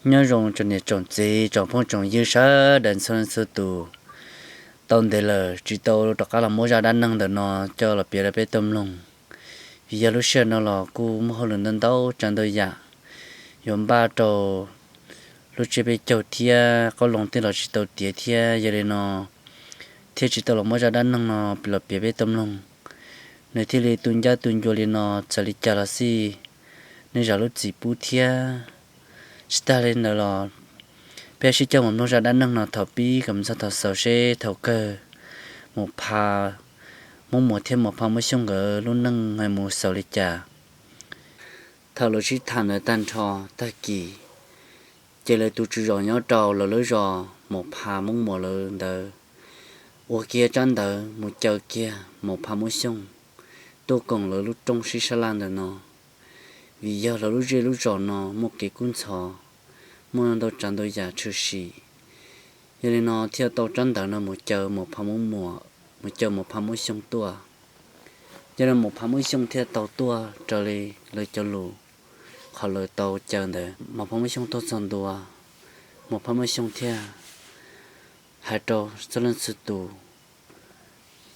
Nyob zoo tsoom niam tsoom txiv tsoom phooj tsoom ywg sawv daws txhua leej txhua tus. Tau ntev lawm tsis tau rov qab los muab zaj dab neeg ntawm no coj los piav rau peb tau mloog, vim yog lub sij hawm no los kuj muaj hauj lwm ntau ntau tsav ntau yam yuav npaj rau lub tsiab peb caug thiab qoob loo tej los tsis tau tiav thiab. Yog li no thiaj tsis tau los muab zaj dab neeg no los piav peb tau mloog. Nws thiaj li tu ncab tu ncua li no, txawm li cas los xij nej zam lub txim pub thiab. Tsis tas li ntawd los peb sib coj mus mloog zaj dab neeg no thaum pib kom mus txog thaum xaus seb thaum kawg Maum Pha Muab Muas thiab Maum Pha Muab Xyooj nkawd lub neej mus xaus li cas. Thaum lawv sib tham ntawd tag nrho tag kis, ces lawv tus tswv zos nyob rau lawv lub zos Maum Pha Muab Muas lawv ntawd ua kiag tsab ntawv mus caw kiag Maum Pha Muab Xyooj tuaj koom lawv lub rooj sib sab laj ntawm no, vim yog lawv lub zej lub zos no muaj kev kub ntxhov, muaj ntau tsav ntau yam tshwm sim. Yog li no thiaj tau tsab ntawv no mus caw Maum Pha Muab Muas, mus caw Maum Pha Muab Xyooj tuaj. Yog li Maum Pha Muab Xyooj thiaj tau tuaj raws li lawv cov lus, qhov lawv tau caw ntawd. Maum Pha Muab Xyooj tuaj txog ntua, Maum Pha Muab Xyooj thiaj hais rau txhua leej txhua tus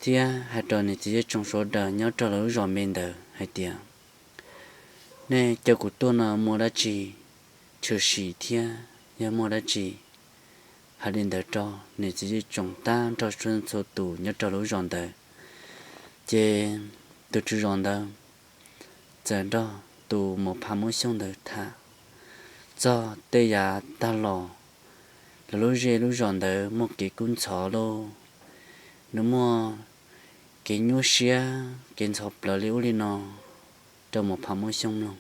thiab hais rau niam txiv zej tsoom sawv daws nyob rau lawv lub zos me ntawd hais tias, nej caw kuv tuaj no muaj dab tsi tshwm sim thiab yog muaj dab tsi, hais li ntawd rau niam txiv zej tsoom tag nrho txhua leej txhua tus nyob rau lub zos ntawd. Ces tus tswv zos ntawd txawm nrog tus Maum Pha Muab Xyooj ntawd tham txog tej yav tag los, lawv lub zej lub zos ntawd muaj kev kub ntxhov lauj, nws muaj kev nyuaj siab kev ntxhov plawv li ub li no rau Maum Pha Muab Xyooj mloog.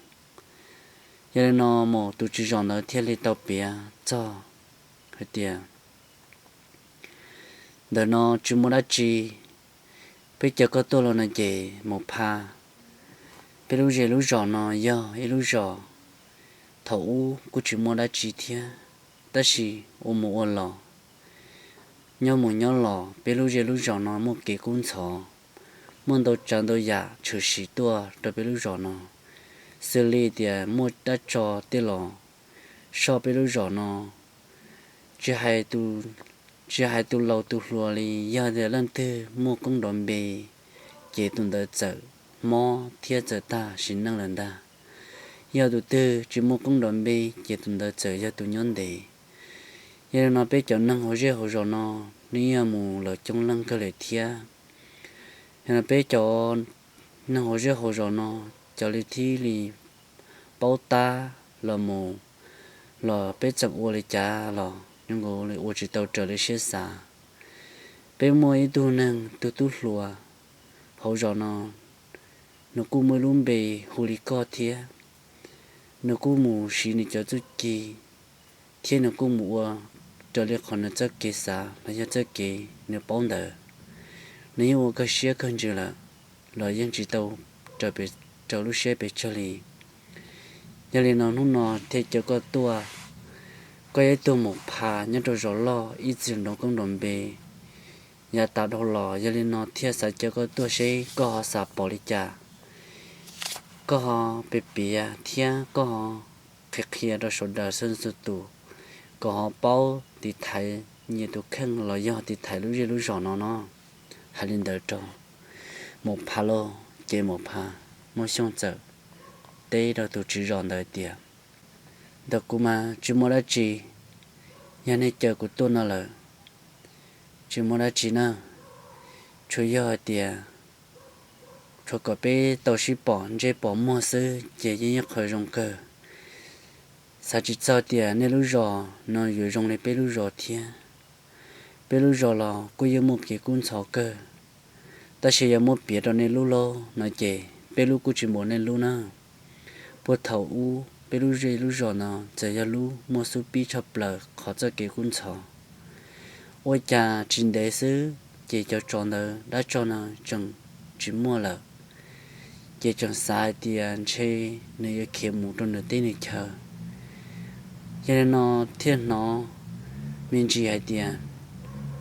Yog li no Maum, tus tswv zos ntawd thiaj li tau piav txog hais tias, ntawm no tsis muaj dab tsi, peb caw koj tuaj los no ces Maum Pha, peb lub zej lub zos no yog ib lub zos thaum ub kuj tsis muaj dab tsi thiab, tab sis ua mus ua los, nyob mus nyob los peb lub zej lub zos no muaj kev kub ntxhov, muaj ntau tsav ntau yam tshwm sim tuaj rau peb lub zos no, xws li tias muaj dab tsov tej los soj peb lub zos no. Tsis hais tus laus tus hluas li, yog tias leej twg muaj koob nrov npe, ces tus ntawd txawm mob thiab txawm tag sim neej lawm ntag. Yog tus twg tsis muaj koob nrov npe, ces tus ntawd txawm yog tus nyob ntev. Yog li no peb cov neeg hauv zej hauv zos no, nws yog mus lawm coob leej kawg li thiab. Yog no peb cov neeg hauv zej hauv zos no, cov li thib li paub tab los mus los peb txawm ua li cas los nyob nkaus li ua tsis tau raws li siab xav. Peb muaj ib tug neeg tus tub hluas hauv zos no, nws kuj muaj ib lub npe hu li koj thiab. Nws kuj mus siv nws cov txuj ci thiab nws kuj mus ua raws li qhov nws txoj kev xav los yog txoj kev nws paub ntawd. Nws yeej ua kawg siab kawg ntsws lawm los yeej tsis tau raws lub siab pes tsawg li. Yog li no hnub no thiaj caw koj tuaj, koj yog ib tug Maum Pha nyob rau zos loj ib txwm nrov koob nrov npe yav tas dhau los, yog li no thiaj xav caw koj tuaj seb koj ho xav pom li cas, koj ho piav piav thiab koj ho qhia qhia rau sawv daws txhua txhua tus kom ho paub tiv thaiv nyias tus kheej los yog tiv thaiv lub zej lub zos no no. Hais li ntawd rau Maum Pha lauj, ces Maum Pha Muab Xyooj txawm teb rau tus tswv zos ntawd tias, ntawm kuv mas tsis muaj dab tsi, yog nej caw kuv tuaj no lawm, tsis muaj dab tsi na, tsuas yog hais tias tsuas kom peb tau sib pom ntsej pom muag xwb ces yeej ib qho zoo kawg. Xav tsis txog tias nej lub zos no yuav zoo li peb lub zos thiab. Peb lub zos los kuj yeej muaj kev kub ntxhov kawg, tab sis yog muab piav rau nej lub lauj no ces peb lub kuj tsis npaum nej lub na. Puag thaum ub peb lub zej lub zos no txawm yog lub muaj xub pib tshaj plaws qhov txoj kev kub ntxhov. Ua cas tsis ntev xwb ces cov tsov ntawd dab tsog no tseem tsis muaj lawm, ces tseem xav hais tias ntshe nws yuav khiav mus rau nws teb nws chaw. Yog li no thiaj hnov me ntsis hais tias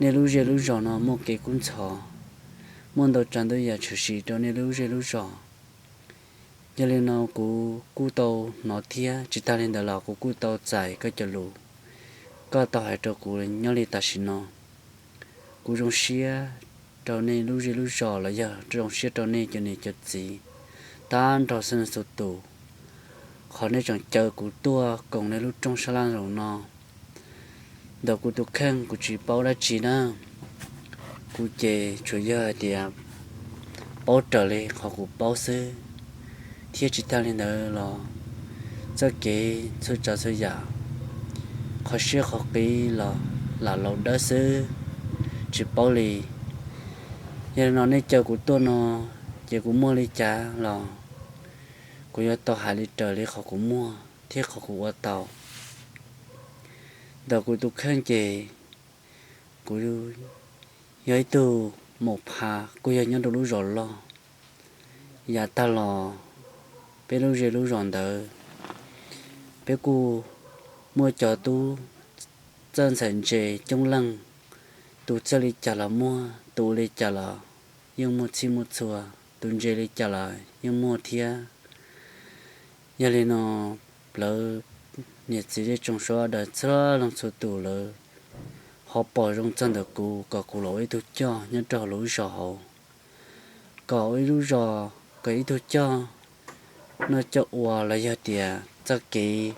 nej lub zej lub zos no muaj kev kub ntxhov, muaj ntau tsav ntau yam tshwm sim rau nej lub zej lub zos. Yog li no kuv kuj tau hnov thiab, tsis tag li ntawd los kuv kuj tau txais koj cov lus, koj tau hais rau kuv nyob li tam sim no. Kuv zoo siab rau nej lub zej lub zos los yog zoo siab rau nej cov niam cov txiv, tag nrho xeeb txhua tus, qhov nej tseem caw kuv tuaj koom nej lub rooj sab laj zaum no. Ntawm kuv tus kheej kuv tsis paub dab tsi na, kuv ces tsuas yog hais tias paub raws li qhov kuv paub xwb, thiab tsis tag li ntawd los txoj kev txhua tsav txhua yam, qhov siab qhov qiv los lam laus dawb xwb, tsis paub li. Yog li no nej caw kuv tuaj no, ces kuv muaj li cas los kuv yuav tau hais li raws li qhov kuv muaj thiab qhov kuv ua tau. Ntawm kuv tus kheej ces kuv yog ib tug maum pha kuj yog nyob rau lub zos loj. Yav tag los peb lub zej lub zos ntawd, peb kuj muaj cov tub txawj ntxhais ntse coob leej, tus txawj li cas los muaj, tus ua li cas los yeej muaj txhij muaj txhua, tus ntse li cas los yeej muaj thiab. Yog li no lawv niam txiv zej tsoom sawv daws txhua leej txhua tus lawv ho pom zoo txog ntawm kuv kom kuv los ua ib tug coj nyob rau lub zos hauv, kom ua ib lub zos, kom ib tug coj noj coj ua los yog tias txoj kev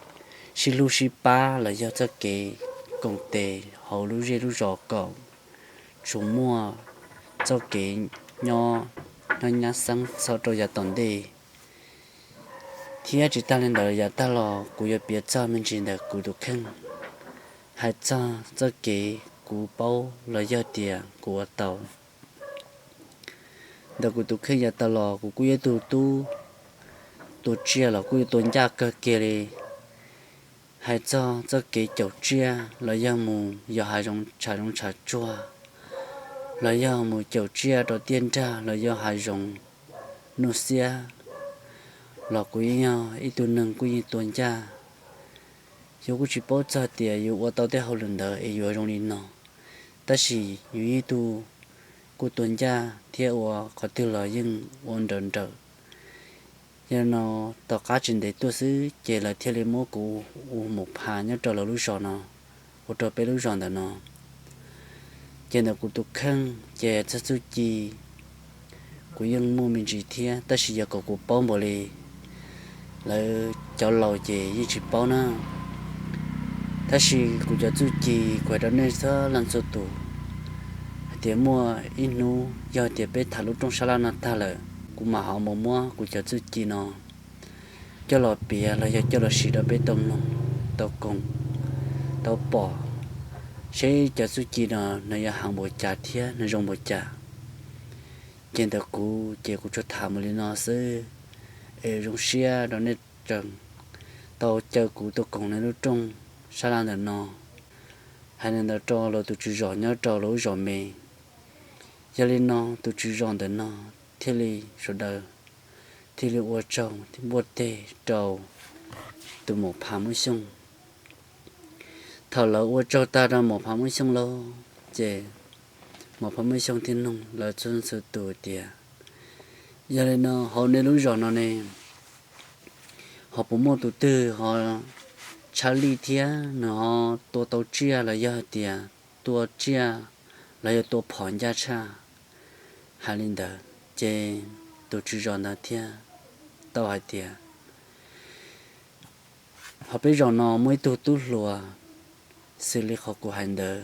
sib hlub sib pab los yog txoj kev koom tes hauv lub zej lub zos kom tsuas muaj txoj kev nyob nyob nyab xeeb txog rau yav tom ntej. Thiab tsis tag li ntawd yav tag los kuv yuav piav txog me ntsis ntawm kuv tus kheej, hais txog txoj kev kuv paub los yog tias kuv ua tau. Ntawm kuv tus kheej yav tag los kuv kuj yog ib tug tub tua tsiaj los kuj yuav tua ncaj kawg kiag li. Hais txog txoj kev caum tsiaj los yog mus yos hav zoov tshav zoov tshav tsuag, los yog mus caum tsiaj rau tiaj nrag los yog hav zoov nuj xiab, los kuv yeej yog ib tug neeg kuj yeej tua ncaj. Yus kuj tsis paub txog tias yus ua tau tej hauj lwm ntawd es yuav zoo li no, tab sis yus ib tug kuj tua ncaj thiab ua qhov twg los yeej ua nrawm nrawm. Yog li no tom qab tsis ntev tuaj xwb ces lawv thiaj li muab kuv ua maum pha nyob rau lawv lub zos no, ua rau peb lub zos ntawm no. Ces ntawm kuv tus kheej ces txog txuj ci kuv yeej muaj me ntsis thiab, tab sis yog kom kuv paub npaum li lawv cov laus ces yeej tsis paub na. Tab sis kuv cov txuj ci kuv hais rau nej txhua leej txhua tus hais tias muaj ib hnub yog tias peb tham lub rooj sab laj no tag lawm, kuv mam ho mus muab kuv cov txuj ci no coj los piav los yog coj los siv rau peb tau mloog, tau koom, tau pom, seb cov txuj ci no nws yuav heev npaum cas thiab nws zoo npaum cas. Ces ntawm kuv ces kuv tsuas tham mus li no xwb, es zoo siab rau nej tseem tau caw kuv tuaj koom nej lub rooj sab laj ntawm no. Hais li ntawd rau lawv tus tswv zos nyob rau lawv lub zos me. Yog li no tus tswv zos ntawm no thiaj li sawv daws thiaj li ua tsaug thiab npuaj teg rau tus maum pha Muab Xyooj. Thaum lawv ua tsaug tag rau maum pha Muab Xyooj lawm ces maum pha Muab Xyooj thiaj nug lawv txhua txhua tus tias, yog li no hauv nej lub zos no ne, ho puas muaj tus twg ho tshaj lij thiab nws ho tua tau tsiaj los yog hais tias tua tsiaj los yog tua phom ncaj tshaj? Hais li ntawd ces tus tswv zos ntawd thiaj tau hais tias, hauv peb zos no muaj ib tug tub hluas xws li qhov kuv hais ntawd,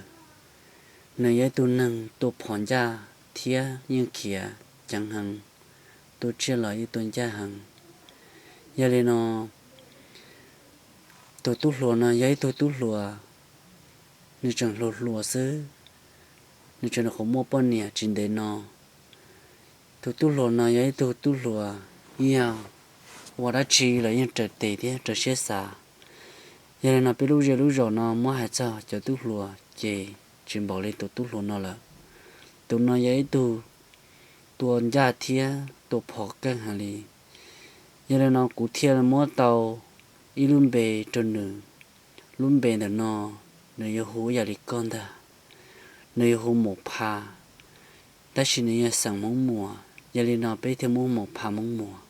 nws yog ib tug neeg tua phom ncaj thiab yeej khiav ceev heev, tua tsiaj los yeej tua ncaj heev. Yog li no tus tub hluas no yog ib tug tub hluas, nws tseem hluas hluas xwb, nws tseem nyuam qhuav muaj poj niam tsis ntev no. Tus tub hluas no yog ib tug tub hluas yeej yog ua dab tsi los yeej raws tes thiab raws siab xav. Yog li no peb lub zej lub zos no muab hais txog cov tub hluas ces tsis npaum li tus tub hluas no lawm. Tus no yog ib tug tua ncaj thiab tua phom keej heev li. Yog li no kuv thiaj muab tau ib lub npe rau nws. Lub npe ntawm no nws yuav hu ib yam li koj ntag, nws yuav hu Maum Pha, tab sis nws yog xeem Hmoob Muas, yog li no peb thiaj muab Maum Pha Hmoob Muas.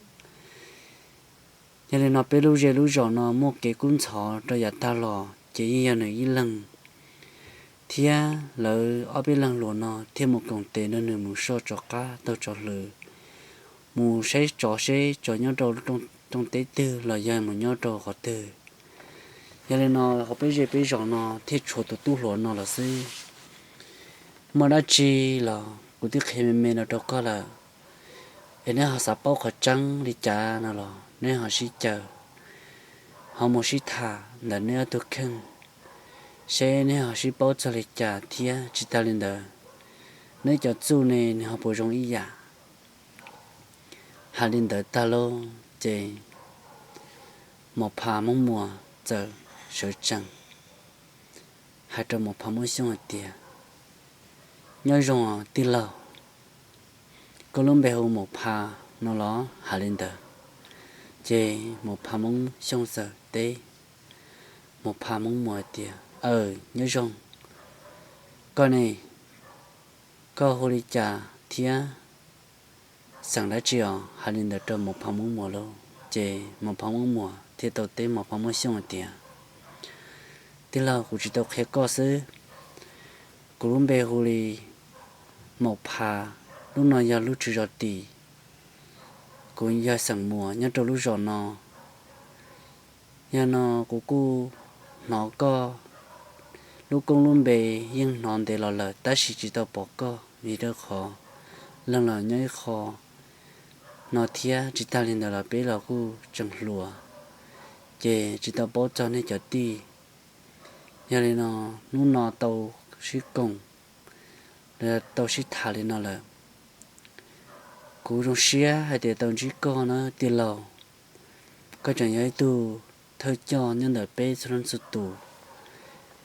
Yog li no peb lub zej lub zos no muaj kev kub ntxhov rau yav tag los ces yeej yog nws ib leeg thiab lawv ob peb leeg hluas no thiaj mus koom tes nrog nws mus soj tsov qab taug tsov hluas, mus saib tsov seb tsov nyob rau rooj teb twg los yog mus nyob rau qhov twg. Yog li no hauv peb zej peb zos no thiaj tshuav tus tub hluas no los xwb. Muaj dab tsi los kuv twb qhia me me no rau koj lawm, es neb ho xav paub qhov tseeb li cas no los neb ho sib caw, ho mus sib tham ntawm neb ob tug kheej, seb neb ho sib paub txog li cas thiab tsis tag li ntawd, neb cov txuj ne nws ho puas zoo ib yam. Hais li ntawd tag lauj ces Maum Phas Hmoob Muas txawm sawv tsees hais rau Maum Phas Hmoob Xyooj hais tias, Nyob zoo tij laug, koj lub npe hu Maum Phas no los? Hais li ntawd ces Maum Phas Hmoob Xyooj txawm teb Maum Phas Hmoob Muas tias, Aw, nyob zoo. Koj ne, koj hu li cas thiab xeem dab tsi os? Hais li ntawd rau Maum Phas Hmoob Muas lauj ces Maum Phas Hmoob Muas thiaj tau teb Maum Phas Hmoob Xyooj hais tias, Tij laug, kuv tsis tau qhia koj xwb. Kuv lub npe hu li Maum Phas, lub no yog lub tswv zos tim. Kuv yog xeem Muas nyob rau lub zos no. Yog no kuv kuj hnov koj lub koob lub npe yeej hnov ntev los lawm tab sis tsis tau pom koj vim rau qhov leej los nyob ib qho no thiab tsis tag li ntawd los peb los kuj tseem hluas, ces tsis tau paub txog nej cov tij. Yog li no hnub no tau sib koom, tau sib tham li no lawm, kuv zoo siab hais tias tau ntsib koj na tij laug. Koj tseem yog ib tug thawj coj nyob ntawm peb txhua leej txhua tus.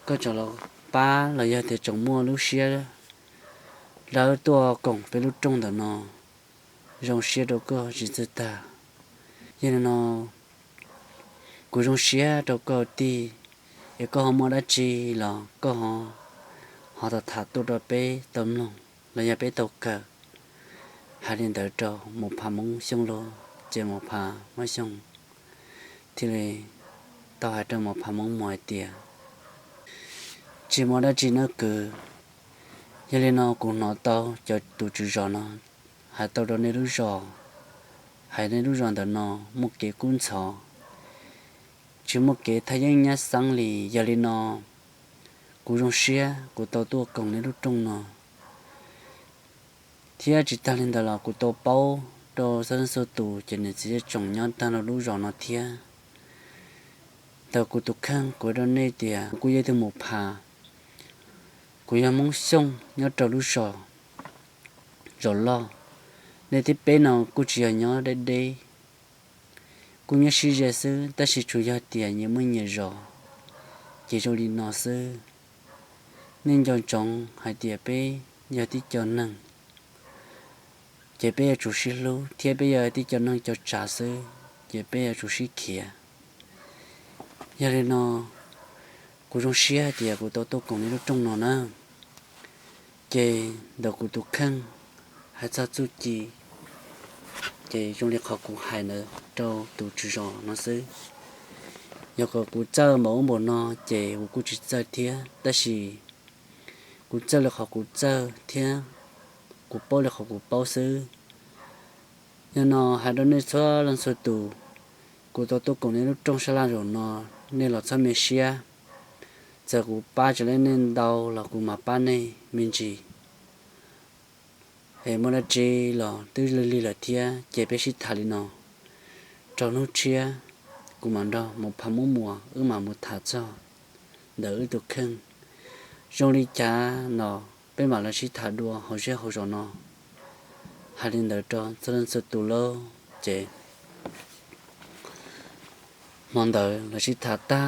Koj tseem los pab los yog tias tseem muaj lub siab dawb tuaj koom peb lub rooj ntawm no, zoo siab rau koj tsis txawj tag. Yog li no kuv zoo siab rau koj tij, es koj ho muaj dab tsi los koj ho, ho tham tham tuaj rau peb tau mloog los yog peb tau kawm. Hais li ntawd rau Maum Phas Hmoob Xyooj lauj ces Maum Phas Hmoob Xyooj thiaj li tau hais rau Maum Phas Hmoob Muas hais tias, Tsis muaj dab tsi nawb kwv. Yog li no kuv hnov tau cov tus tswv zos no hais tau rau nej lub zos, hais nej lub zos ntawm no muaj kev kub ntxhov, tsis muaj kev thaj yeeb nyab xeeb li. Yog li no kuv zoo siab kuv tau tuaj koom nej lub rooj no, thiab tsis tag li ntawd los kuv tau paub rau txhua leej txhua tus ces niam txiv tsoom nyob tag nrho lub zos no thiab. Ntawm kuv tus kheej kuv rau nej tias kuv yog ib tug Maum Phas, kuv yog Hmoob Xyooj nyob rau lub zos, zos loj. Nej thiab peb no kuj tsis yog nyob deb deb, kuj nyob sib ze xwb tab sis tsuas yog tias nyias muaj nyias zos. Ces zoo li no xwb, nej nco ntsoov hais tias peb yog tib co neeg, ces peb yuav tsum sib hlub thiab peb yog tib co neeg co tsav xwb ces peb yuav tsum sib khiav. Yog li no kuv zoo siab hais tias kuv tau tuaj koom nej lub rooj no na. Ces ntawm kuv tus kheej hais txog txuj ci ces zoo li qhov kuv hais ntawd rau tus tswv zos no xwb. Yog kom kuv txawj npaum ub npaum no ces kuv kuj tsis txawj thiab tab sis kuv txawj li qhov kuv txawj thiab kuv paub li qhov kuv paub xwb. Yog no hais rau nej txhua leej txhua tus, kuv tau tuaj koom nej lub rooj sab laj zaum no, nej los txhob me siab. Txawm kuv pab tsis tau nej ntau los kuv mam pab nej me ntsis. Es muaj dab tsi los twb lig lig lawm thiab ces peb sib tham li no, rau hnub tshiab kuv mam nrog Maum Phas Hmoob Muas wb mam mus tham txog ntawm wb tus kheej zoo li cas no, peb mam los sib tham dua hauv zej hauv zos no. Hais li ntawd rau txhua leej txhua tus lauj ces hmo ntawd lawv sib tham tag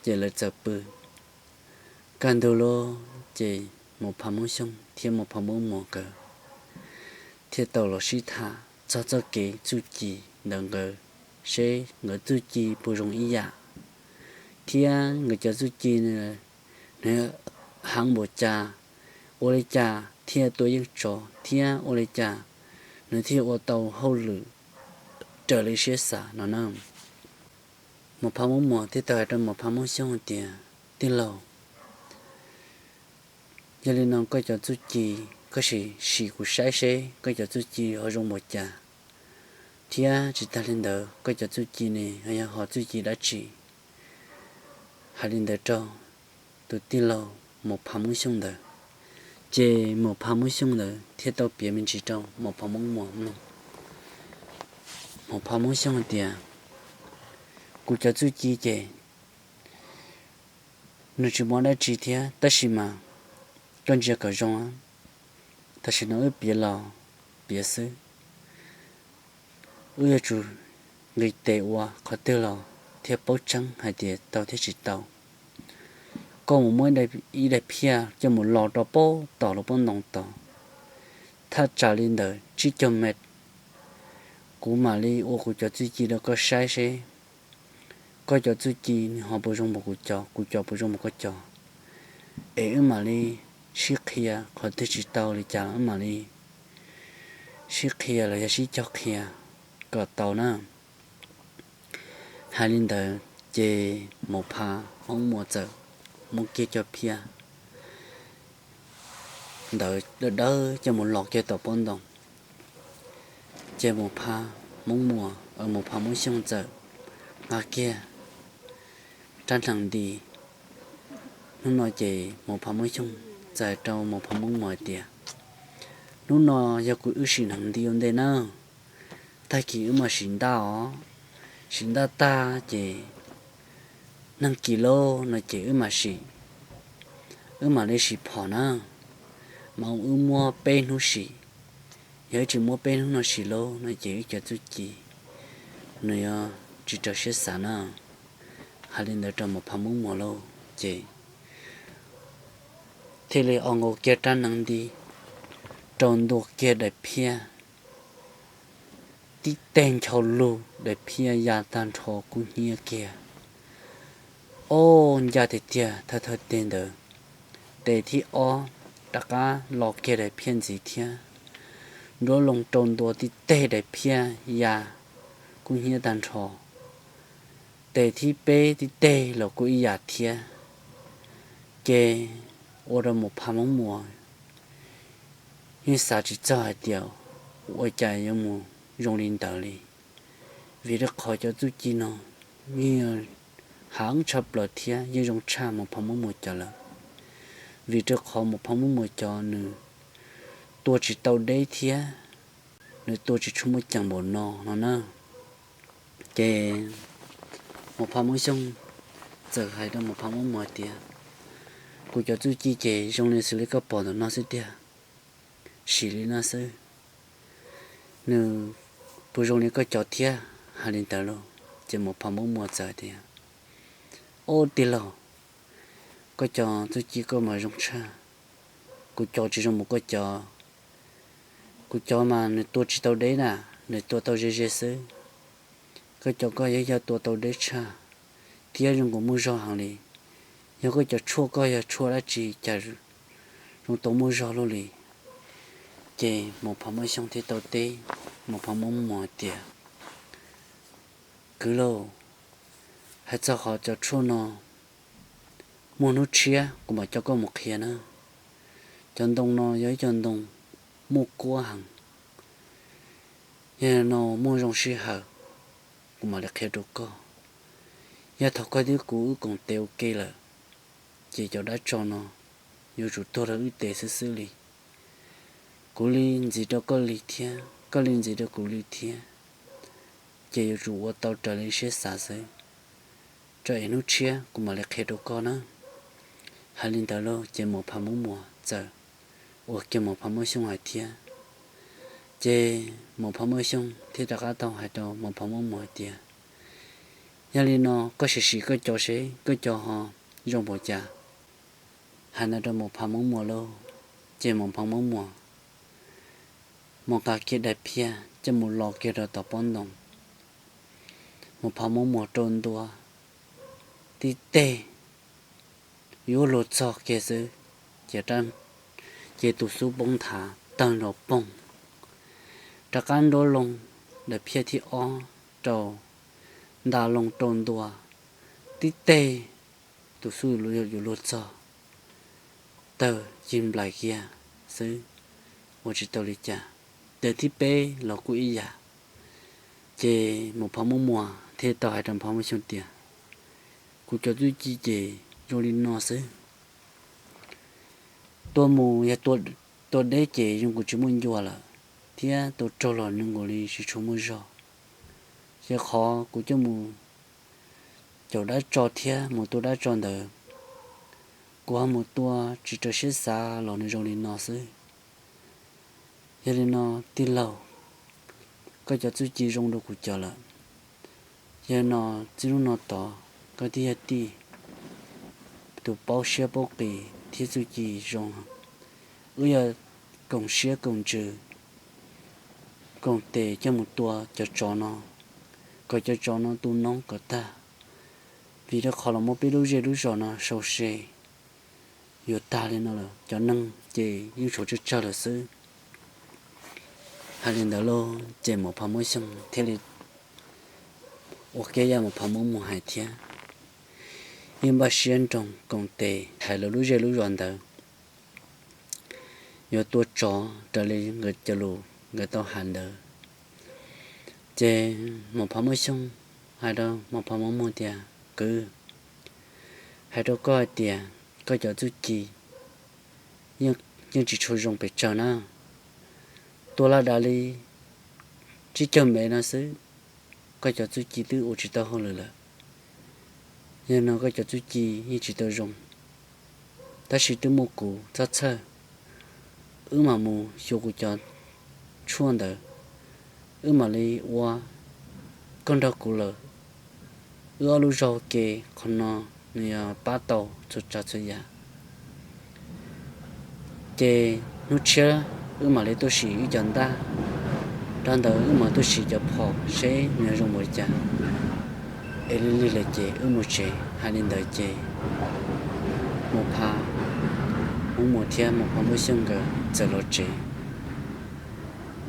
ces lawv txawm pw. Kaj ntug lawm ces Maum Phas Hmoob Xyooj thiab Maum Phas Hmoob Muas nkawd thiaj tau los sib tham txog txoj kev txuj ci ntawm nkawd, seb nkawd txuj ci puas zoo ib yam, thiab nkawd cov txuj ci nws heev npaum cas, ua li cas thiaj tua yeej tsov thiab ua li cas nws thiaj ua tau hauj lwm raws li siab xav no na. Maum Phas Moob Muas thiaj tau hais rau Maum Phas Moob Xyooj tias, Tij laug, yog li no koj cov txuj ci, koj sim sim kuv saib seb koj cov txuj ci ho zoo npaum cas, thiab tsis tag li ntawd koj cov txuj ci ne ho yog ho txuj ci dab tsi? Hais li ntawd rau tus tij laug Maum Phas Moob Xyooj ntawd, ces Maum Phas Moob Xyooj ntawd thiaj tau piav me ntsis rau Maum Phas Moob Muas mloog. Maum Phas Moob Xyooj hais tias, Kuv cov txuj ci ces nws tsis muaj dab tsi thiab, tab sis mas koj ntsia kom zoo, tam sim no wb piav los piav xwb, wb yuav tsum nqis tes ua qhov twg los thiaj paub tseeb hais tias tau thiab tsis tau. Koj mus muab ib daim phiaj coj mus los rau pem tom lub pob ntoo tod, thaj tsam li ntawm tsib caug mev, kuv mam li ua kuv cov txuj ci rau koj saib seb koj cov txuj ci nws ho puas zoo npaum kuv cov, kuv cov puas zoo npaum koj cov, es wb mam li sib qhia, qhov twg tsis tau li cas los wb mam li sib qhia los yog sib cog qhia kom tau na. Hais li ntawd ces Maum Phas Moob Muas txawm muab kiag cov phiaj ntawd dawb dawb coj mus los kiag tom pob ntoo, ces Maum Phas Moob Muas, Maum Phas Moob Xyooj txawm nqa kiag rab hneev nti. Hnub no ces Maum Phas Moob Xyooj txawm hais rau Maum Phas Moob Muas tias, Hnub no yog kuv wb sim hneev nti ua ntej na, tag kis wb mam sim ntaj os, sim ntaj tag ces neeg kis lauj no ces wb mam sim, wb mam li sim phom na, mas wb muab peb hnub sim, yog wb tsis muab peb hnub no sim lauj no ces wb cov txuj ci nws yuav tsis raws siab xav na. Hais li ntawd rau Maum Phas Moob Muas lauj ces thiaj li o nkaus kiag rab hneev nti rau ntua kiag daim phiaj tib teg nchaus lug, daim phiaj ya tag nrho kub hnyiab kiag. Ob, ncaj tiag tiag thawj thawj teg ntawd, tes thib ob rov qab los kiag daim phiaj ntxiv thiab, nruab loo rau ntua tib teg daim phiaj ya kub hnyiab tag nrho, tes thib peb tib teg los kuj ib yam thiab. Ces ua rau Maum Phas Moob Muas yeej xav tsis txog hais tias ua cas yuav mus zoo li ntawd li, vim rau qhov cov txuj ci no yeej heev tshaj plaws thiab yeej zoo tshaj Maum Phas Moob Muas cov lawm. Vim rau qhov Maum Phas Moob Muas cov nws tua tsis tau deb thiab nws tua tsis tshua muaj ceem npaum no no na. Ces Maum Phas Moob Xyooj txawm hais rau Maum Phas Moob Muas tias, Kuv cov txuj ci ces zoo li xws li koj pom ntawm no xwb tiag, sim li no xwb, nws puas zoo li koj cov thiab? Hais li ntawd lauj ces Maum Phas Moob Muas txawm tias, Ob, tij laug, koj cov txuj ci koj mas zoo tshaj, kuv cov tsis zoo mus koj cov. Kuv cov mas nws tua tsis tau deb na, nws tua tau ze ze xwb. Koj cov koj yog yog tua tau deb tshaj thiab zoo nkaus muaj zog heev li. Yog koj cov tshuaj koj yog tshuaj dab tsi cas zoo tau muaj zog luaj li? Ces Maum Phas Moob Xyooj thiaj tau teb Maum Phas Moob Muas tias, Kwv lauj, hais txog qhov cov tshuaj no, muaj hnub tshiab kuv mam coj koj mus qhia na. Cov ntoo no yog ib co ntoo muaj kuab heev, yog no muaj zoo sij hawm kuv mam li qhia rau koj. Yog thaum koj thiab kuv wb koom tes ua ke lawm, ces cov dab tsov no yuav tsum tuag rau wb tes xwb xwb li. Kuv li ntxiv rau koj li thiab, koj li ntxiv rau kuv li thiab, ces yuav tsum ua tau raws li siab xav xwb. Tso es hnub tshiab kuv mam li qhia rau koj na. Hais li ntawd lauj ces Maum Phas Moob Muas txawm ua kiag Maum Phas Moob Xyooj hais thiab. Ces Maum Phas Moob Xyooj thiaj rov qab tau hais rau Maum Phas Moob Muas hais tias, Yog li no koj sim sim koj cov seb koj cov ho zoo npaum cas. Hais ntawd rau Maum Phas Moob Muas lauj, ces Maum Phas Moob Muas mus nqa kiag daim phiaj coj mus los kiag rau tom pob ntoo. Maum Phas Moob Muas rau ntua tib teg, yuav luag txog kiag xwb, ces, ces tus xub poob nthav tawg nrov poog. Rov qab nruab loo daim phiaj thib ob rau, nta loo rau ntua, tib teg, tus xub yuav luag txog, tawg cig nplaim kiag xwb, ua tsis tau li cas. Tes thib peb los kuj ib yam. Ces Maum Phas Muab Muas thiaj tau hais rau Maum Phas Muab Xyooj tias, kuv cov txuj ci ces zoo li no xwb. Tua mus yog tua deb ces zoo kuv tsis muaj ncua lawm, thiab tua raug los nws nkaus li tsis tshua muaj zog. Ces qhov kuv coj mus caum dab tso thiab mus tua dab tso ntawd, kuv ho mus tua tsis raws siab xav los nws zoo li no xwb. Yog li no, tij laug, koj cov txuj ci zoo dua kuv cov lawm. Yog no, txij hnub no tod, koj thiaj yog tij tus paub siab paub qis thiab txuj ci zoo. Wb yog koom siab koom ntsws, koom tes coj mus tua cov tsov no, kom cov tsov no tu noob kom tag. Vim rau qhov los muab peb lub zej lub zos no sau se yuav tag li no lawm, cov neeg ces yeej tshuav tsawg tsawg lawm xwb. Hais li ntawd lauj, ces Maum Phas Muab Xyooj thiaj li ua kiag yam Maum Phas Muab Muas hais thiab, yeej npaj siab nroog koom tes hais lawv lub zej lub zos ntawd yuav tua tsov raws li nkawd cov lus nkawd tau hais ntawd. Ces Maum Phas Muab Xyooj hais rau Maum Phas Muab Muas tias, kwv, hais rau koj hais tias koj cov txuj ci yeej tsis tshua zoo pes tsawg na. Tua laj dav li tsib caug mev no xwb, koj cov txuj ci twb ua tsis tau hauj lwm lawm. Yog no koj cov txuj ci yeej tsis tau zoo, tab sis twb muaj kuv txhob txhawj, wb mam mus xyuas kuv cov tshuaj ntawd, wb mam li ua, koj nrog kuv lawm, wb ob lub zog ke qhov no nws yog pab tau txhua tsav txhua yam. Ces hnub tshiab wb mam li tuaj sim wb cov ntaj, dhau ntawd wb mam tuaj sim cov phom seb nws zoo npaum li cas. Es lig lig lawm ces wb mus tsev. Hais li ntawd ces Maum Phas Muab Muas thiab Maum Phas Muab Xyooj nkawd txawm los tsev.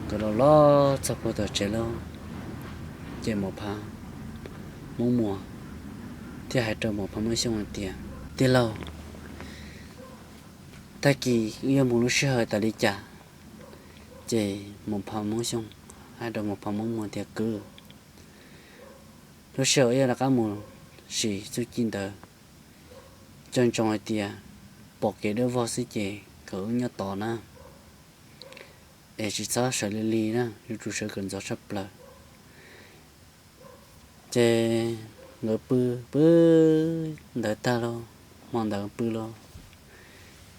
Nkawd los los txog puag tom tsev lauj, ces Maum Phas Muab Muas thiaj hais rau Maum Phas Muab Xyooj hais tias, tij laug, tag kis wb yuav mus lub sij hawm tas li cas? Ces Maum Phas Muab Xyooj hais rau Maum Phas Muab Muas tias, kwv, lub sij hawm wb yuav rov qab mus sim txuj ci ntawd, nco ntsoov hais tias pom kev dawb vog xwb ces kom wb nyob tod na, es tsis txhob sawv lig lig na, yuav tsum sawv kom ntxov tshaj plaws. Ces nkawd pw pw ntawd tag lauj, hmo ntawd pw lauj,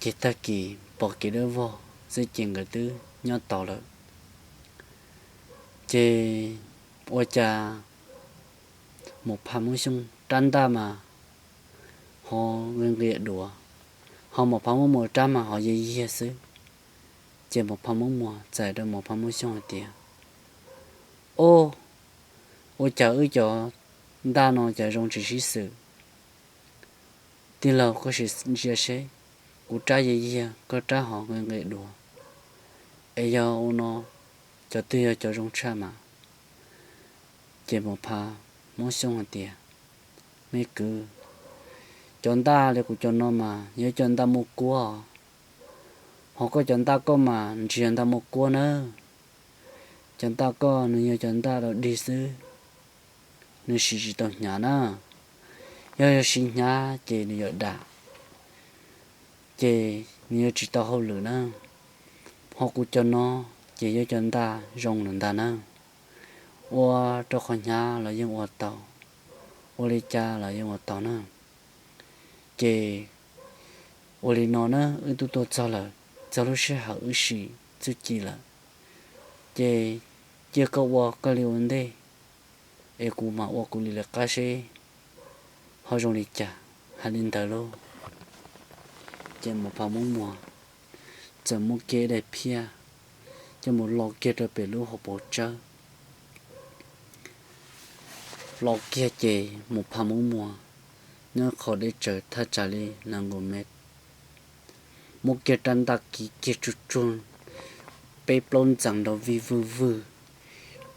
ces tag kis pom kev dawb vog xwb ces nkawd twb nyob tod lawm. Ces ua cas Maum Phas Muab Xyooj rab ntaj mas ho nqia nqia duav, ho Maum Phas Muab Muas rab mas ho yiag yiag xwb. Ces Maum Phas Muab Muas txais rau Maum Phas Muab Xyooj hais tias, o, ua cas wb cov ntaj no cas zoo tsis sib xws? Tij laug koj sim ntsia seb, kuv rab yiag yiag, koj rab ho nqia nqia duav, es yog ua no cov twg yog cov zoo tshaj mas? Ces Maum Phas Muab Xyooj hais tias, me kwv, cov ntaj li kuv cov no mas yog cov ntaj muaj kuab, ho koj cov ntaj koj mas ntsia ntaj muaj kuab nawb. Cov ntaj koj nws yog cov ntaj dog dig xwb, nws siv tsis tau hnyav na. Yog yog siv hnyav ces nws yuav dam, ces nws yuav tsis tau hauj lwm na. Ho kuv cov no ces yog cov ntaj zoo lawm ntag na. Ua rau qhov hnyav los yeej ua tau, ua li cas los yeej ua tau na. Ces ua li no na, wb twb tuaj txog lawm, txog lub sij hawm wb sim txuj ci lawm, ces cia koj ua koj li ua ntej, es kuv mam ua kuv li lawv qab seb ho zoo li cas. Hais li ntawd lauj, ces Maum Phas Muab Muas txawm muab kiag daim phiaj coj mus lo kiag rau pem lub hauv paus tsawb. Lo kiag ces Maum Phas Muab Muas nyob qhov deb tsawv thaj tsam li nees nkaum mev, muab kiag rab ntaj kiv kiag tsuag tsuag, peb plaub ntxees nrov vig vwg vwg,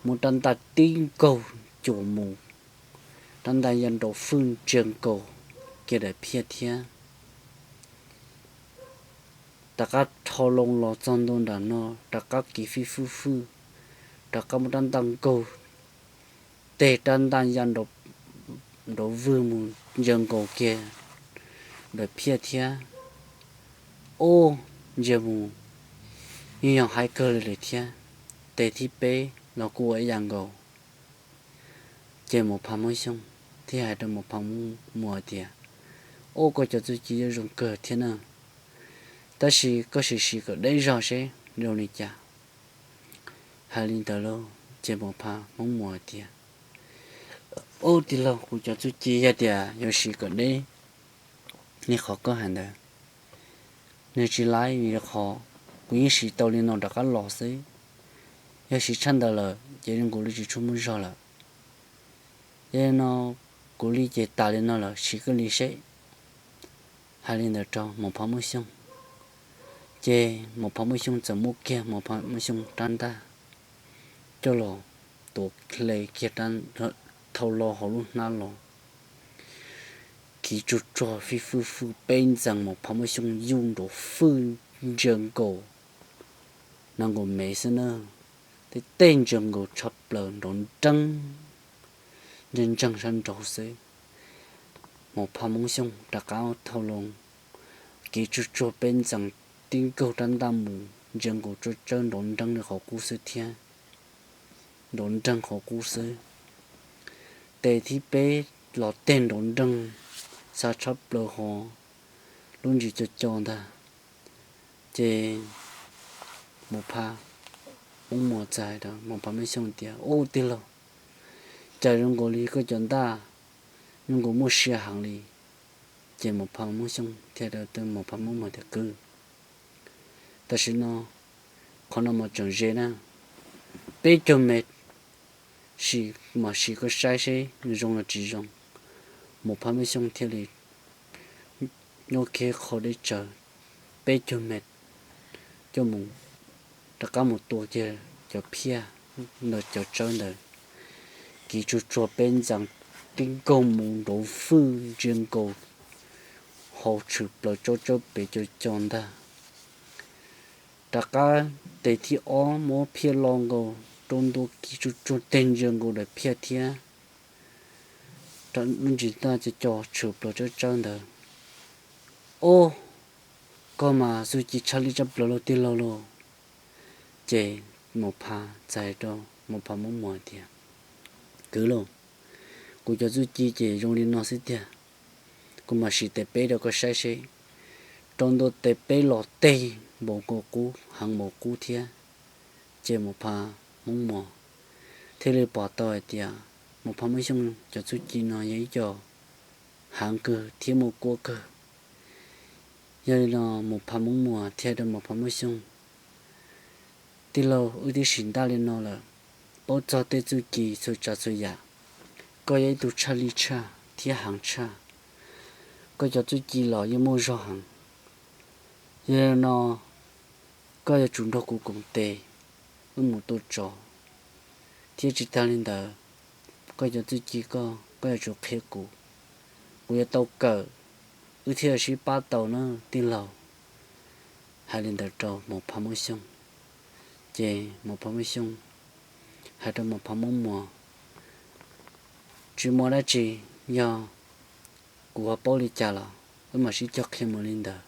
muab rab ntaj tib nkaug cuam mus. rab ntaj ya nraud fwj ntsia nkaus kiag daim phiaj thiab. Rov qab dhau loo los txog ntua nram no, rov qab kiv fij fwj fwj, rov qab muab rab ntaj nkaug, teg rab ntaj ya nraud vwg mus ntsia nkaus kiag daim phiaj thiab. Ub, ntsia mus yeej yog haib kawg li lawm thiab. Teg thib peb los kuj ua ib yam nkaus. Ces Maum Phas Hmoob Xyooj thiaj hais rau Maum Phas Hmoob Muas tias, Ub, koj cov txuj ci yuav zoo kawg thiab na, tab sis koj sim siv kom deb zog seb zoo li cas. Hais li ntawd lauj, ces Maum Phas Hmoob Muas tias, Ub, tij laug, kuv cov txuj ci yog tias yuav siv kom deb li qhov koj hais ntawd, nws tsis laib, vim qhov kuv yeej siv tau li no rov qab los xwb. Yog siv tshaj ntawd lawm ces zoo nkaus li tsis tshua muaj zog lawm. Yog li no, kuv li ces tas li no lawm, siv kawg li seb. Hais li ntawd rau Maum Phas Hmoob Xyooj, ces Maum Phas Hmoob Xyooj txawm muab kiag Maum Phas Hmoob Xyooj rab ntaj coj los tuav hle kiag, thau lo hauv lub hnab los, kiv tsuag tsuag fij fwj fwj peb ntxees, Maum Phas Hmoob Xyooj yuj nraud fwj ntsia nkaus, nees nkaum mev xwb na, tej tej ntsia nkaus tshaj plaws nrov nreeg, ntseeg ntseeg sab nraud xwb. Maum Phas Hmoob Xyooj rov qab thau loo, kiv tsuag tsuag peb ntxees, tib nkaug rab ntaj mus ntsia nkaus tsawb tsawb nrov nreeg li qhov qub xwb thiab, nrov nreeg qhov qub xwb. Teg thib peb los teg nrov nreeg, xa tshaj plaws hos, lub ntsis co co ntag. Ces Maum Phas Hmoob Muas txawm hais rau Maum Phas Hmoob Xyooj tias, Ub, tij laug, cas zoo nkaus li koj cov ntaj zoo nkaus muaj sia heev li. Ces Maum Phas Hmoob Xyooj thiaj rau Maum Phas Hmoob Muas tias, Kwv, tam sim no qhov no mas tseem ze na, peb caug mev, sim mam sim koj saib seb nws zoo los tsis zoo. Maum Phas Hmoob Xyooj thiaj li nyob kiag qhov deb tsawv peb caug mev, coj mus, rov qab mus tua kiag cov phiaj ntawm cov tsawb ntawd, kiv tsuag tsuag peb ntxees, tib nkaug mus nrov fwj ntsia nkaus hauv tshwm plaws tsawb tsawb pem co co ntag. Rov qab teg thib ob muab phiaj lo nkaus rau ntua, kiv tsuag tsuag teg ntsia nkaus daim phiaj thiab, lub ntsis ntaj co co tshwm plaws tsawb tsawb ntawd. Ob, koj mas txuj ci tshaj li tshaj plaws lauj tij laug lauj. Ces Maum Phas txawm hais rau Maum Phas Hmoob Muas tias, Kwv lauj, kuv cov txuj ci ces zoo li no xwb tiag. Kuv mam sim teg peb rau koj saib seb. Rau ntua teg peb los teg npaum nkaus qub, heev npaum qub thiab. Ces Maum Phas Hmoob Muas thiaj li pom tau hais tias Maum Phas Hmoob Xyooj cov txuj ci no yog ib co heev kawg thiab muaj kuab kawg. Yog li no Maum Phas Hmoob Muas thiaj rau Maum Phas Hmoob Xyooj, Tij laug, wb twb sim ntaj li no lawm, paub txog tej txuj ci txhua tsav txhua yam. Koj yog ib tug tshaj lij tshaj thiab heev tshaj, koj cov txuj ci los yeej muaj zog heev. Yog li no koj yuav tsum nrog kuv koom tes wb mus tua tsov, thiab tsis tag li ntawd, koj cov txuj ci koj, koj yuav tsum qhia kuv, kuv yuav tau kawm, wb thiaj sib pab tau na tij laug. Hais li ntawd rau Maum Phas Hmoob Xyooj, ces Maum Phas Hmoob Xyooj hais rau Maum Phas Hmoob Muas, Tsis muaj dab tsi, yog kuv ho paub li cas los wb mam sib cog qhia mus li ntawd.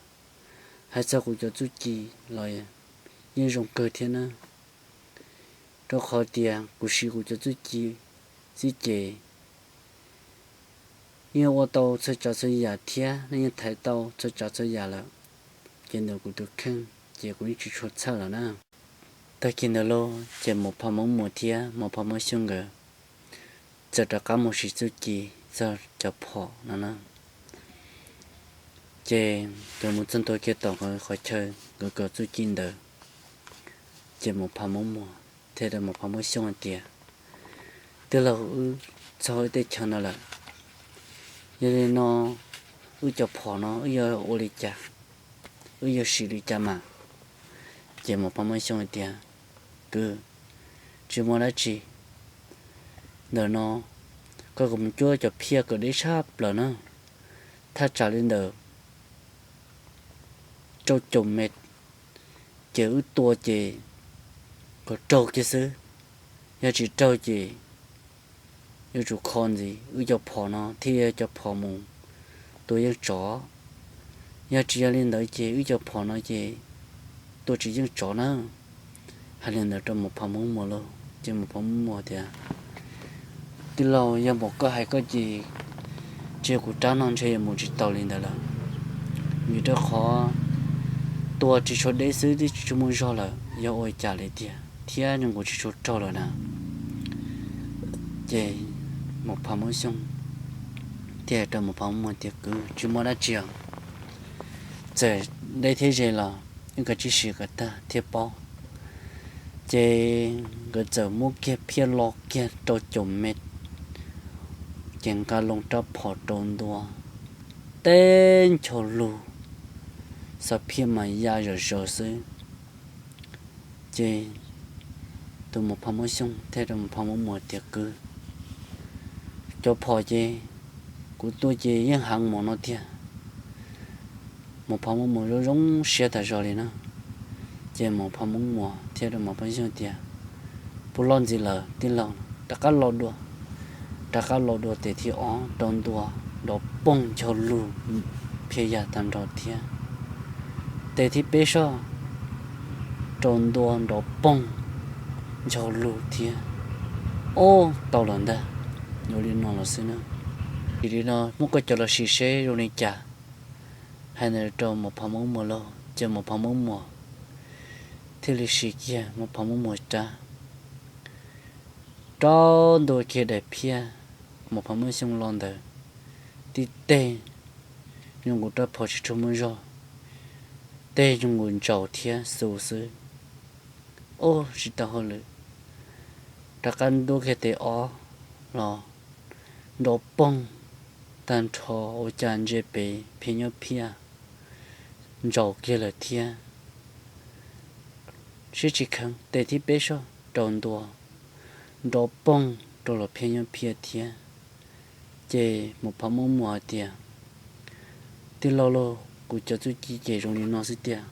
Hais txog kuv cov txuj ci los yeej zoo kawg thiab na, rau qhov tias kuv siv kuv cov txuj ci xwb ces yeej ua tau txhua tsav txhua yam thiab yeej thaiv tau txhua tsav txhua yam lawm. Ces ntawm kuv tus kheej ces kuv yeej tsis tshua txhawj lawm na. Tag kis ntawd lauj ces Maum Phas Hmoob Muas thiab Maum Phas Hmoob Xyooj nkawd txawm rov qab mus siv txuj ci txog cov phom no na. Ces nkawd mus txog ntua kiag tom qhov chaw nkawd kawm txuj ci ntawd, ces Maum Phas Hmoob Muas thiaj rau Maum Phas Hmoob Xyooj hais tias, Tij laug, wb txog wb tej chaw no lawm, yog li no wb cov phom no wb yuav ua li cas, wb yuav siv li cas mas? Ces Maum Phas Hmoob Xyooj hais tias, Kwv, tsis muaj dab tsi, ntawm no koj mus cuab cov phiaj kom deb tshaj plaws na. Thaj tsam li ntawm rau caum mev, ces wb tua ces kom raug kiag xwb. Yog tsis raug ces yuav tsum kho ntxiv wb cov phom no thiab cov phom mus tua yeej tsov. Yog tsis yog li ntawd ces wb cov phom no ces tua tsis yeej tsov na. Hais li ntawd rau Maum Phas Muab Muas lauj, ces Maum Phas Muab Muas tias, Tij laug, yog npaum koj hais koj ces, ces kuv rab no ntshe yuav mus tsis tau li ntawd lawm, vim rau qhov tua tsis tshua deb xwb twb tsis tshua muaj zog lawm, yog ua cas li tiag thiab nws kuj tsis tshua raug lawm na. Ces Maum Phas Muab Xyooj thiaj hais rau Maum Phas Muab Muas tias, Kwv, tsis muaj dab tsi os, txawm deb thiab ze los wb kav tsij sim kom tag thiaj paub. Ces nkawd txawm muab kiag phiaj lo kiag rau caum mev, ces nqa loo rab phom rau ntua, teb ncho lug, xov phiaj mas ya zom zaws xwb. Ces tus Maum Phas Muab Xyooj thiaj rau Maum Phas Muab Muas tias, Kwv, cov phom ces kuv tua ces yeej heev mos no tiag. Maum Phas Muab Muas zoo zoo siab tas zog li na. Ces Maum Phas Muab Muas thiaj rau Maum Phas Muab Xyooj tias, Puas loj ntxiv lawm tij laug? Rov qab lo dua. Rov qab lo dua tes thib ob rau ntua, nrov poog ncho lug, phiaj ya tag nrho thiab. Tes thib peb soj, rau ntua nrov poog ncho lug thiab. Ob, tau lawm ntag. Yuav li no los xwb na. Sim li no muab koj cov los sim seb zoo li cas. Hais ntawd rau Maum Phas Muab Muas lauj, ces Maum Phas Muab Muas thiaj li sim kiag Maum Phas Muab Muas rab, rau ntua kiag daim phiaj. Maum Phas Muab Xyooj lo ntawd, tib teg zoo nkaus rab phom tsis tshua muaj zog, teg zoo nkaus ntsaum thiab xu xwb. Ob, tsis tau hauj lwm. Rov qab ntua kiag tes ob los nrov poog tag nrho, ua cas ntsia pem phiaj nyob phiaj ntsaum kiag lawm thiab. Siab tsis kheev, tes thib peb soj rau ntua, nrov poog rau los phiaj nyob phiaj thiab. Ces Maum Phas Muab Muas hais tias, Tij laug lauj, kuv cov txuj ci ces zoo li no xwb tiag.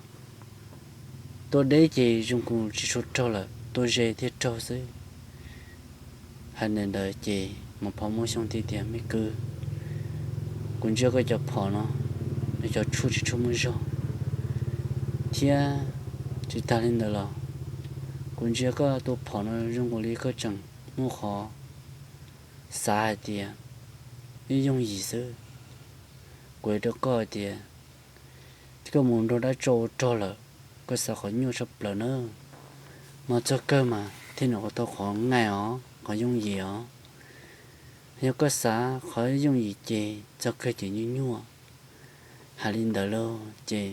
Tua deb ces zoo kuv tsis tshua raug lawm, tua ze thiaj raug xwb. Hais li ntawd ces Maum Phas Muab Xyooj thiaj tias, Me kwv, kuv ntsia koj cov phom no, nws cov tshuaj tsis tshua muaj zog, thiab tsis tas li ntawd los kuv ntsia koj tus phom no zoo nkaus li koj tseem muaj qhov xav hais tias yooj yooj yim xwb. Kuv hais rau koj hais tias koj mus nrog dab tsov ua rog lawm, koj xav qhov nyuaj tshaj plaws na. Mas txog kawg mas thiaj nws qhov tau qhov ngaij os, qhov yooj yim os. Yog koj xav qhov yooj yim ces txog kawg ces nyuaj nyuaj. Hais li ntawd lauj ces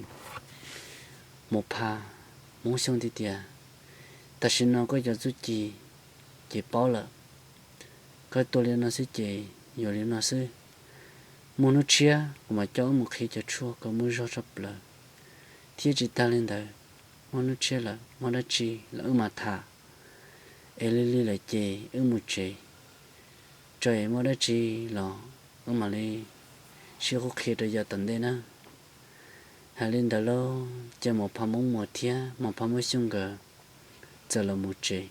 Maum Phas Muab Xyooj thiaj tias, Tam sim no koj cov txuj ci ces paub lawm. Koj tua li no xwb ces yuav li no xwb. Muaj hnub tshiab kuv mam coj wb mus qhia cov tshuaj kom muaj zog tshaj plaws. Thiab tsis tas li ntawd, muaj hnub tshiab lawm muaj dab tsi los wb mam tham. Es lig lig lawm ces wb mus tsev. Tso es muaj dab tsi los wb mam li sib qub qhia rau yav tom ntej na. Hais li ntawd lauj ces Maum Phas Muab Muas thiab Maum Phas Muab Xyooj nkawd txawm los mus tsev.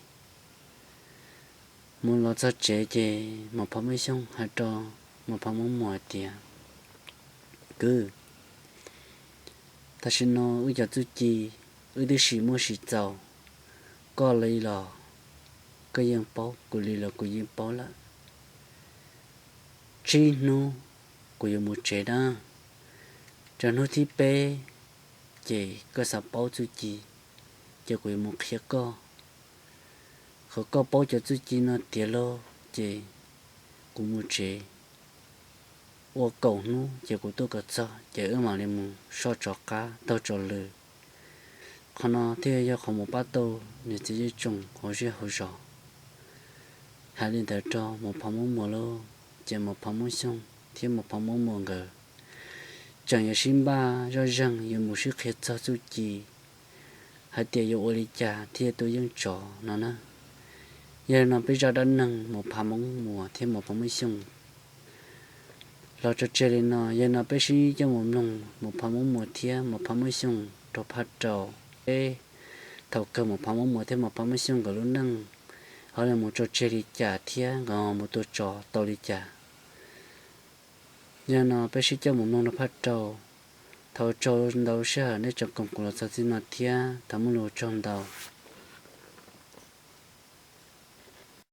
Mus los txog tsev ces Maum Phas Muab Xyooj hais rau Maum Phas Muab Muas tias, Kwv, tam sim no wb cov txuj ci wb twb sim muaj sim txaus, koj li los koj yeej paub, kuv li los kuv yeej paub lawm. Tsib hnub kuv yuav mus tsev na. Rau hnub thib peb ces koj xav paub txuj ci, ces kuv yuav mus qhia koj. Qhov koj paub cov txuj ci no tiav lauj ces kuv mus tsev ua kaum hnub ces kuv tuaj kom txog ces wb mam li mus soj tsov qab taug tsov lw. Qhov no thiaj yog qhov mus pab tau niam txiv zej tsoom hauv zej hauv zos. Hais li ntawd rau Maum Phas Muab Muas lauj ces Maum Phas Muab Xyooj thiab Maum Phas Muab Muas nkawd tseem yuav sib npaj zoj zeeg yuav mus sib qhia txog txuj ci hais tias yuav ua li cas thiaj tua yeej tsov no na. Yog li no peb zaj dab neeg Mus Phav Moob Muas thiab Mus Phav Moob Xyooj los tso tseg li no. Yog li no peb sib coj mus mloog Mus Phav Moob Muas thiab Mus Phav Moob Xyooj rau phaj rau, peb thaum kawg Mus Phav Moob Muas thiab Mus Phav Moob Xyooj nkawd lub neej ho mus tso tseg li cas thiab nkawd mus tua tsov tau li cas. Yog li no peb sib coj mus mloog rau phaj rau. Thov ntau sij hawm nej tsoom koom kuv los txog txij no thiab thov muaj lus tsaug ntau.